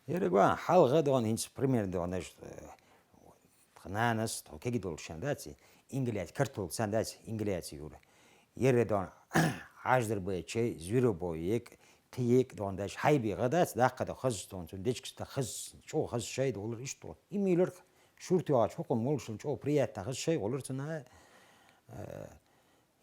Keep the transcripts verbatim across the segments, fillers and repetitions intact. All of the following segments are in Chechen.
Еррига хьалха дона хӀинца пример дона, э, тха нанас, тхо кегий долча хана дац, ингаляци, картол цхьана дац, ингаляци юра. Еррига дона хьаждар бай чай, зверобой ек, кхи ек дона даш, хьайби гӀа дац, даккха да хаза дона, цун дечкас да хаза, чӀо хаза шай долар иштта. И миларх шурт йоагӀача хӀукхун молшун чӀо приятно хаза шай гӀолар цунна, э,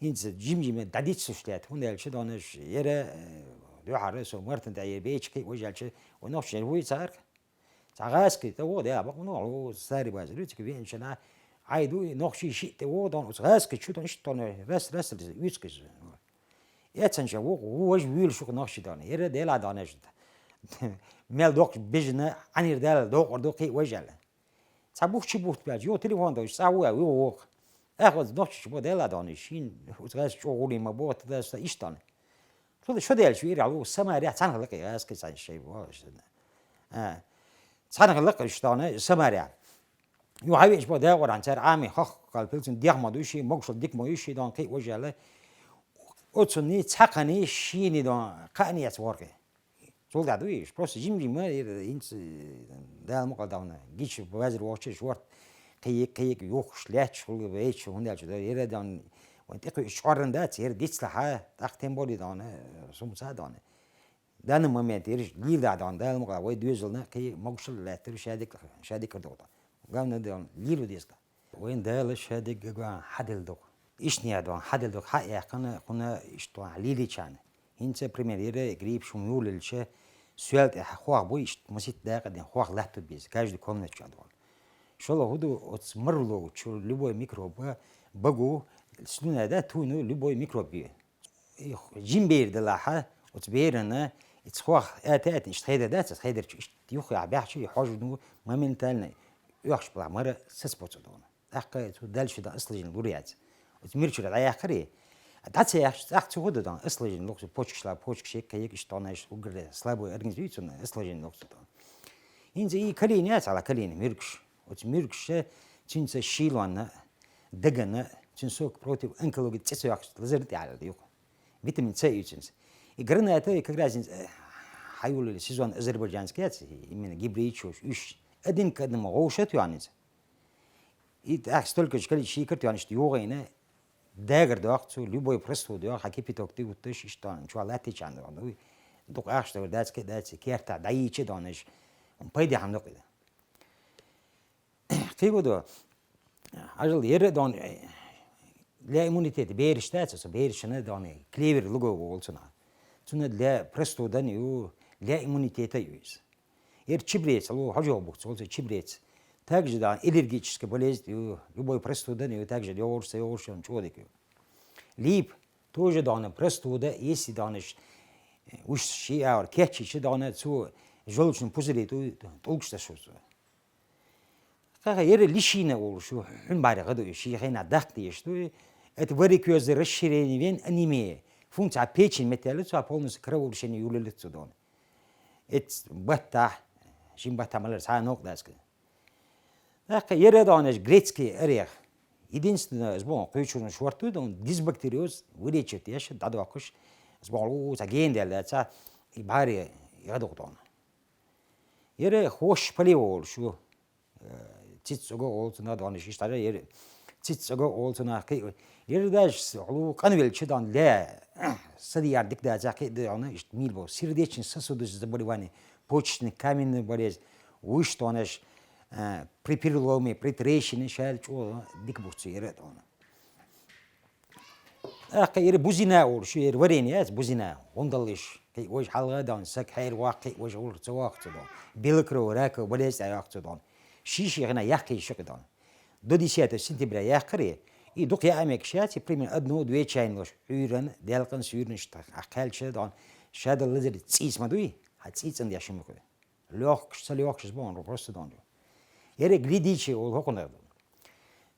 ХӀинца жим-жима дӀадиццуш лаьтта, хӀунда аьлча дона аш яра, э, дуьхьара со Мартан тӀа яра бечкхи, вож аьлча, вай нохчий вуй царга. Цхьа гӀаски тӀа вогӀу, дӀа бакъ, ну, о, сари базар, юцка венчана, Ӏай ду, и нохчий шиъ тӀа вогӀу, дона, уц гӀаски чу дона, иштта дона, рас, рас, юцкаш. Эцанча вогӀу, вож вуьйлуш ву нохчий дона, яра дела дона аш. Мел доккхаш бежана, Ӏанир дала, докъар ду, кхи вож аьлла. Цхьа бух чу бухт баьлча, йо, телефон долча, цӀа ву, ву, ву. Эх, оз нохчаш бо дела дона, шин, уц гӀаз чӀо гӀули ма бо, тада ста иштта. Шо, шо делча, вира, ву, Самария, цхьанха лакхе, гӀаз кхи цхьан шай бо, шо. А. Цхьанха лакхе, иштта, Самария. Ю хьавеч бо дагӀоран цар Ӏами, хох, кал пилцун, дехма души, могшал дикма юши, дон кхи вожала. Оцунни цхьакхани шини дон, кхани яц ворхи. Цул тӀаьхьа дуйш, просто жим-жима, ир, инц, Дала мукъал давна. Гич базар вохча шорт, кхиек, кхиек, юхш, леч, хул, веч, хунда чу, ир дан, вон тӀекху чӀоран дац, ир дицлаха, тӀаккха тем более давна, сумца давна. Данный момент ир лил да давна, Дала мукъал, вай дуьзална, кхи могшал леттер, шадик, шадик кар догда. Главное, давна, лил дезга. Вайн Дала шадик гагуан хьадил дух. Ишния давна, хьадил дух, хьа яхана, хуна, иштуан, лиличан. ХӀинца, пример, яра грипп шум юлилча, суьлтӀе хох буй, ишт масит дакъа ден хох латту биз, каждый комнат чу адвал. Шола худу оц марло чу любой микроб багу, слюна да, туну любой микроб бие. Жим бер далаха, оц берана, иц хох, это, это, ишт хеда да, ца хедар чу, ишт юха бяхчу, хожну моментально, ёхш бла мара сес поцу дона. ТӀаккха цу дальше дан ислажин лур яц. Оц мирчура дӀаяхари. ДӀа ца яхаш, тӀаккха цу худа дан ислажин луксу почкашла, почкаш, кайк, иштонаш, угре, слабый организм, цуна ислажин луксу дан. ХӀинца и калийна яц, ала калийна, миргаш. Оц миргаш, цинца шилуанна, дагана, цин сок против онкологии цецу яхаш, лазар тӀяла юха. Витамин С ю цинца. И граната, и как раз, э, хьаюлили сезон азербайджанский яц, именно гибрид чуш, уьш. Один к одному гӀовшат юанинца. И так столько же количество шикар тёниш югайна, дагар дохцу, любой простуда, ха кипяток ты вот тыш, что он, чё лати чан, ну, дук ах, что датский, датский, керта, даичи дониш, он пойди хам дук. Киводу, ажал ере дон, э, для иммунитета бериштаца, со беришина дон, клевер луго волцуна. Цуна для простуда ю, для иммунитета юис. Ир чибрец, лу хожо бухцолца чибрец. Также да, аллергическая болезнь, ю, любой простуда, ю, также лёгурса, лёгурса, он чёдик ю. Лип, тоже да, она простуда, если да, она ш-, уж ши аур, кетчи, чи да, она цу желчном пузыре, ту, тулкшта шо цу. Каха, ир лишина ол, шу, хун бари гаду, ши хена дахти, что это варикозное расширение вен, анемия. Функция печени металлицу, а полностью кровообращение юлилицу дон. Эт батта, шин батта малар са нок даска. Так, ере донеш грецкий орех. Единственное, сбон, куйчун шварту, он дисбактериоз, вылечит, я ше дадокуш, сбон, у, ца гендел, ца, и бари, и гадук дон. Ере хош поливол, шу, э, циц цуга гол цуна дон, шиш тара, ере, циц цуга гол цуна, ки, ере даже, улу, канвел чи дон, ле, сади яр дик да, ца, ки, дон, ишт мил бо, сердечный сосудистый заболевание, почечный, каменный болезнь, уж тонаш, э, при переломе, при трещине, шайл, чё, дик бурцу, ере, дон. Ах, ир бузина ол, шу ир варенье, бузина, гундалиш, кий вож халга дон, сак хайр вак, кий вож улр цо вак цо дон. Белокровый раковый болезнь аяк цо дон. Шиши гына яхи шик дон. До десятого сентября яхкари, и дук я амек шац, и примерно одну-две чайные ложь. Уйран, делкан, сюрниш, так, а калча дон. Шада лазер цис мадуй, а цицан я шумук. Лёгкость, со лёгкость бон, просто дон. Ере глядичи, ол хокуна.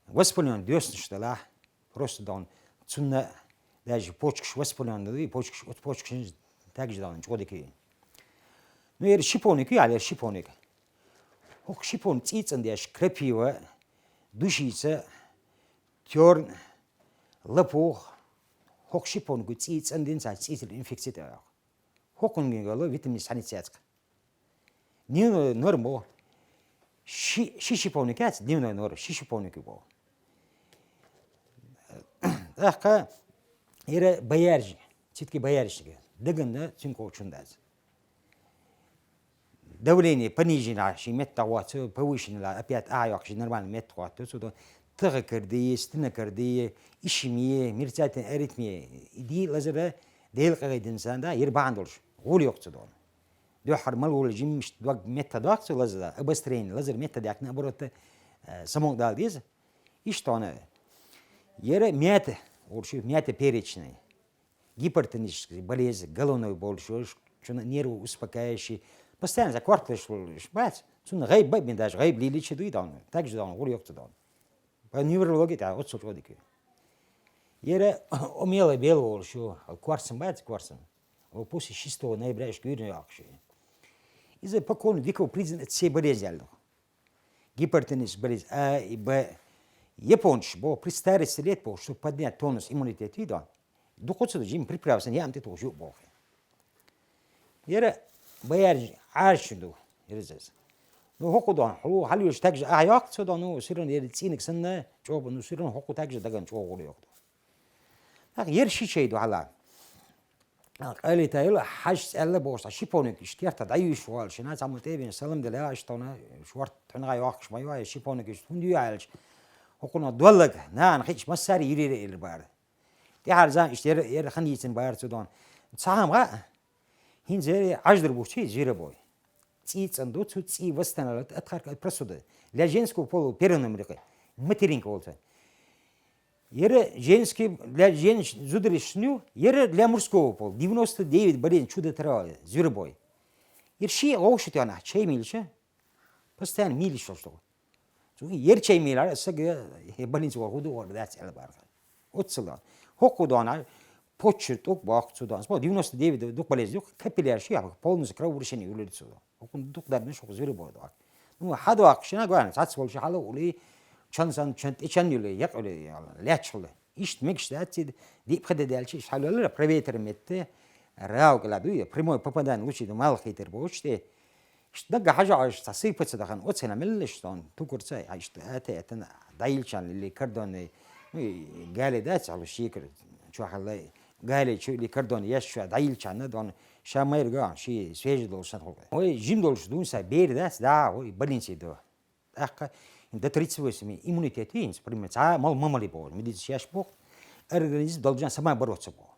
Воспалён дёснуш дала, просто дон. Цунна даже почкаш воспалён дала, и почкаш, от почкаш также дон, чёдики. Ну, ере шиповник, я, ере шиповник. Хок шиповник цицан деш крапива, душица, тёрн, лопух, хок шиповник цицан дин, ца цицан инфекция та. Хокунгин гало витамин саницяцк. Дневной норма бо. Ши, ши шиповник яц, дневной норма, ши шиповник бо. ТӀаккха яра боярышник, цитки боярышник. Дагана цунга чун дац. Давление пониженный, ши метта вац, повышенный, опять а йокх, ши нормальный метта вац, цу до тыгъа кардие, стена кардие, ишимие, мерцательная аритмия, иди лазара делкъагай динсан да, ер бан долш, гули йокцу дон. Дохар мал гули жимш дог метта докцу лазара, обострение, лазар метта дякна оборота, самок дал диз. Иштона. Яра мята, урши мята перечный. Гипертонический болезнь, головной боль, шо, шо нервы успокаивающий. Постоянно за квартал шпац. Цун гайб бабин даже, гайб лили чеду и дон. Так же дон, гули йокцу дон. По неврологии та, вот суть одики. Яра умело бел вол, шо, кварцин бац, кварцин. О, после шестого ноября шкюрный акши. Из-за покойный дикого признан от всей болезни. Гипертонический болезнь А и Б. Японцы бо, при старости лет бо, чтобы поднять тонус иммунитет вида. Духоцу жим приправсан ям ты тоже бо. Яра боярышник аршинду, яра заз. Ну, хокудон, ху, халюш так же, а, як цудон, ну, сирон яра цинек санна, чоб, ну, сирон хоку так же даган чогур йокду. Так, ер ши чейду хала. Али тайла хаш цалла бошта шиповник иштерта даюш вал шина саму тебин салам дела аштона шварт тунга йохш майва шиповник иш тунди ялч. Хокуна доллаг наан хич масари юрире ил бар. Ти харзан иштер ер хан йитин бар цудон. Цаам га. Хинзери аждыр буши зира бой. Ци цанду цу ци восстановит от харка от простуды. Для женского пола первый номер. Материнка болса. Яра женский, для женщин зудришню, яра для мужского пола. Девяносто девять болезней чудо трава, зверобой. Ирши гоши тяна, чей милша? Постоянно милиш что. Ер чей милар, сага больница ва худу ор дац эл барга. Отсылан. Хоку дона, почерк ук бак цудан. Смо девяносто девять дук болезнь, капилляр ши, полностью кровообращение улиц цудан. Окун дук дарны шук зверобой дак. Ну, хадвак шина гуан, сац волши хала ули, чан сан, чан, и чан юли, як ули, лячхули. Ишт мегш даци, дип хада дальчи, шалула проветр метте, рау гладу, прямой попадание лучи до малых хитер бочте. Ишт дага хажа аш сасыпаться дахан, оцена меллештон, тукурца, ишт ате, атана, дайлчан, или кордонный, ну, и гали дац, алу шикр, чуахалай, гали чу, или кордон, яш чуа, дайлчан, дон, шамайр ган, ши свежий должен. Ой, жим долш дунса, бер дац, да, ой, больнице до. Ахка, до тридцать восемь иммунитет инс, пример, ца, мал мамали бо, медицинский яш бо, организм должен сама бороться бо.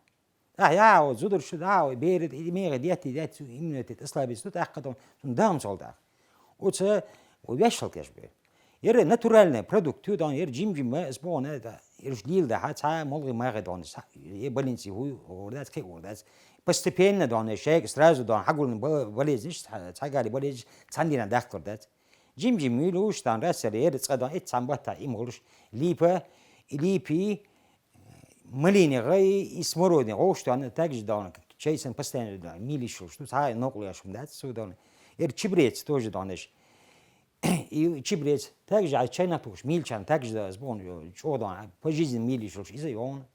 А, я, о, зудур шу, да, о, берет, и мега, дяти, дяти, иммунитет ослабится, тут ахка дом, дам солдат. Оце, о, вешал кеш бе. Ер натуральный продукт, ту дон, ер жим жим, эс бо, не, да, ер ж лил да, ха, ца, молги мага дон, са, е больнице, ху, ордас, ке ордас. Постепенно дон, шейк, сразу дон, хагулын бо-, болезнь, ца, ца гали болезнь, цандина дахтор дат. Жим жим милуш, дон, расер, ер, цадон, эт, цамбата, им голуш, липа, и липи, малине гай, и смородине, гош, дон, так же дон, чейсен постоянно, дон, милиш, что, ца, нокуляш, дат, су, дон. Ер чебрец тоже, дон, эш. И чебрец, так же, а чайна туш, милчан, так же, да, сбон, чо, дон, по жизни милиш, иза, он.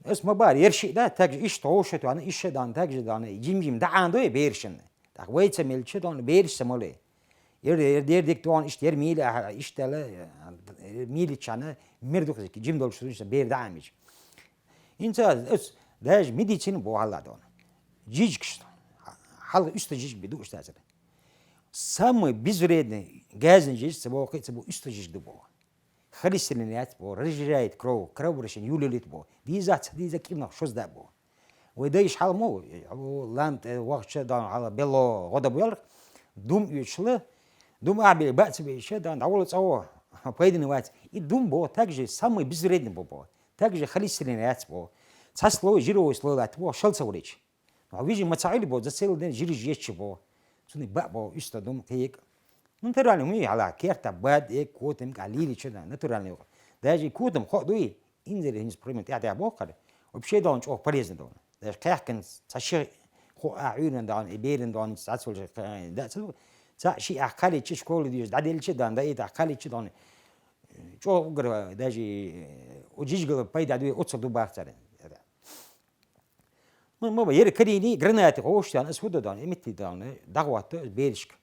Эс ма бар, ер ши, да, так же, иш то, шо то, ана, иш дон, так же, дон, жим жим, да, андо, бершин. Так, вейца мелчи, дон, берш самоле. Ер, ер, ер дик дон, иш, ер мили, а, иш тала, э, мили чана, мир дух, жим дол, шо, бер да, амич. Инца, эс, даже медицина бо хала дон. Жижкш. Хал уста жиж биду, уста зер. Самый безвредный газин жиж, цебо, цебо, уста жиж дубо. Холестерин яц бо, разжижает кровь, кровообращение юлилит бо. Диза, диза кимнах шоз да бо. Вай да иш хал мо, лант, вахча дан хала бело, года буял, дум ючлы, дум абил бац бейча дан, давлы цаво, пайданы вац. И дум бо, так же самый безвредный бо бо. Так же холестерин яц бо. Ца слой, жировой слой лат бо, шалца урич. А вижи мацаили бо, за целый день жири жечи бо. Цуни ба бо, уста дум, кек. Натуральный мы, ала, керта, бад, э, котым, ка, лили, чё, да, натуральный. Даже котым, хо, дуи, инзер, инструмент, я, я, бо, кар. Вообще, да, он чё, полезный, да. Даже кахкин, цаши, хо, а, юрин, да, и берин, да, он, цацул, да, цацул. Ца, ши, а, кали, чи, школы, дюш, да, дельчи, да, да, и, да, кали, чи, да, он. Чё, угрова, даже, э, учишь, пайда, дуи, отца, дубах, царин. Ма, ма, ма, ер карийни гранаты гӀоштан, ас хӀу да дон, эмитти дон, дагӀватта беришка.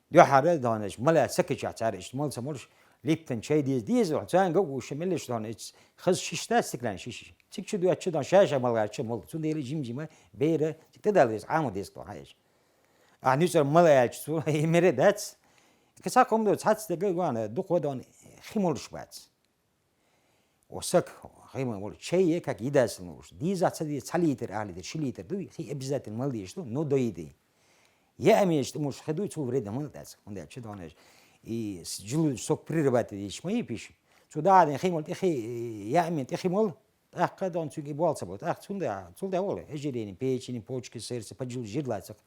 Дуьхьара донаш, мала сакача цара ишт мал ца молш, липтан чай диз, диз, цан гав уша мелиш дон, эц хаз шишта стеклянный шиши. Цик чу дуя чу дон, шаша малгар чу мол, цун дели жим-жима, бера, цик тедал вез, аму дез дон, хаеш. А нюцар мала яч цу, и мере дац. Каса ком до цац де гана, духо дон, химолш бац. Осак, хима мол, чай е как еда сан молш. Диза ца ди, ца литр, а литр, ши литр, дуй, хи обязательно мал диеш, ну, доиды. Я амеш, ты можешь ходу, цу вреда мал дац, он да, че донеш. И с-, жилу сок прерывать диеш, мои пиши. Цу да, ден химол, ты хи, я амен, ты химол, ах, ка дон цуги болца бот, ах, цунда, цунда воле, ожирение, печень, почки, сердце, поджил, жирлацак.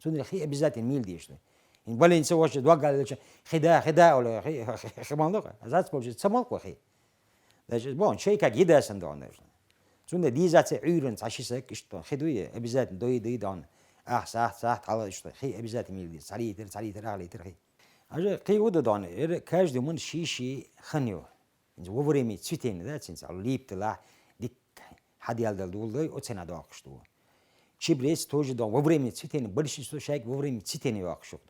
Цунда хи обязательно мил диеш, ну. Ин больница ваше, два галеча, хида, хида, оле, хи, хи, хи, химол, а зац больше, ца мол, хи. Даже, бон, чай как еда сан дон, даже. Цунда диза ца уйрен, ца шисак, ишт дон, хи дуе, обязательно доиды дон. Ах, сахт, сахт, хала, ишт, хи обязательно мил диез, ца литр, ца литр, ах литр, хи. Аже, хи уда дон, эр, каждый мун шиши ханю. Инза во время цветения, да, цинца липтала, дик хадиалдал дулдай, оцена докушту. Чибрец тоже дон, во время цветения, большинство шайк во время цветения вакшук.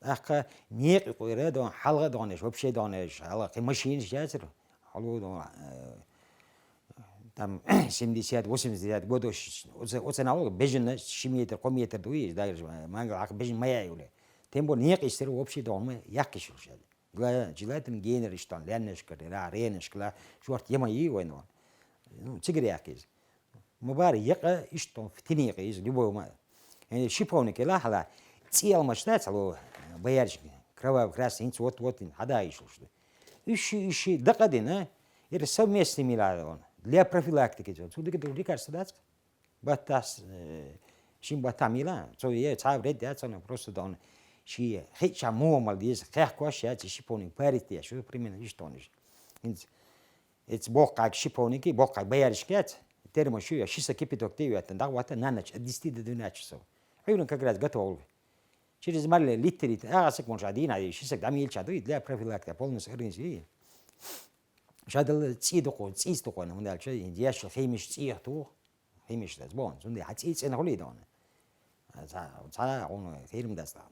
Ахка, некъ къойра дон, халга донеш, вообще донеш, халга, хи машин шацер, халу дон, э, там, семьдесят, восемьдесят годов, оце, оцена вол, бежен, ши метр, ко метр дуй, да, мангал, ах, бежен мая юле. Тем более, некъ истер вообще дон, мы, як кишил шад. Гла-, желательно генер иштан, ляннешкар, ра, ренешкла, шорт ема и война. Ну, цигряк из. Мубар яка иштан, фитини яка из, любой ма. Э, шиповник ила хала, циял машта цало, боярышник, кровавый красный, инц вот, вот, ин, хада ишул шду. Иши, иши, дакадина, это совместный милаон. Для профилактики, цу дика лекарство дац. Батас, э, шин батам ила, цо е, ца вред я, цо просто дон. Ши, хича муамал диз, хех кош я, ци шиповник парит я, шу примерно иштониш. Инц, эц боккак шиповники, боккак боярышкет, термо шу я, шиса кипяток те я, тан дагвата на ночь, от десяти до двенадцати часов. Хюрен как раз готов. Через мале литр, литр, а сак мон жадина, и шисак дам ильча, и для профилактики полностью организм. Жадал ци духу, ци духу, на мундалча, яшил химиш ци духу, химиш да, бон, зунди, ха ци ци на хули дон. Ца, ца, он хирм да стан.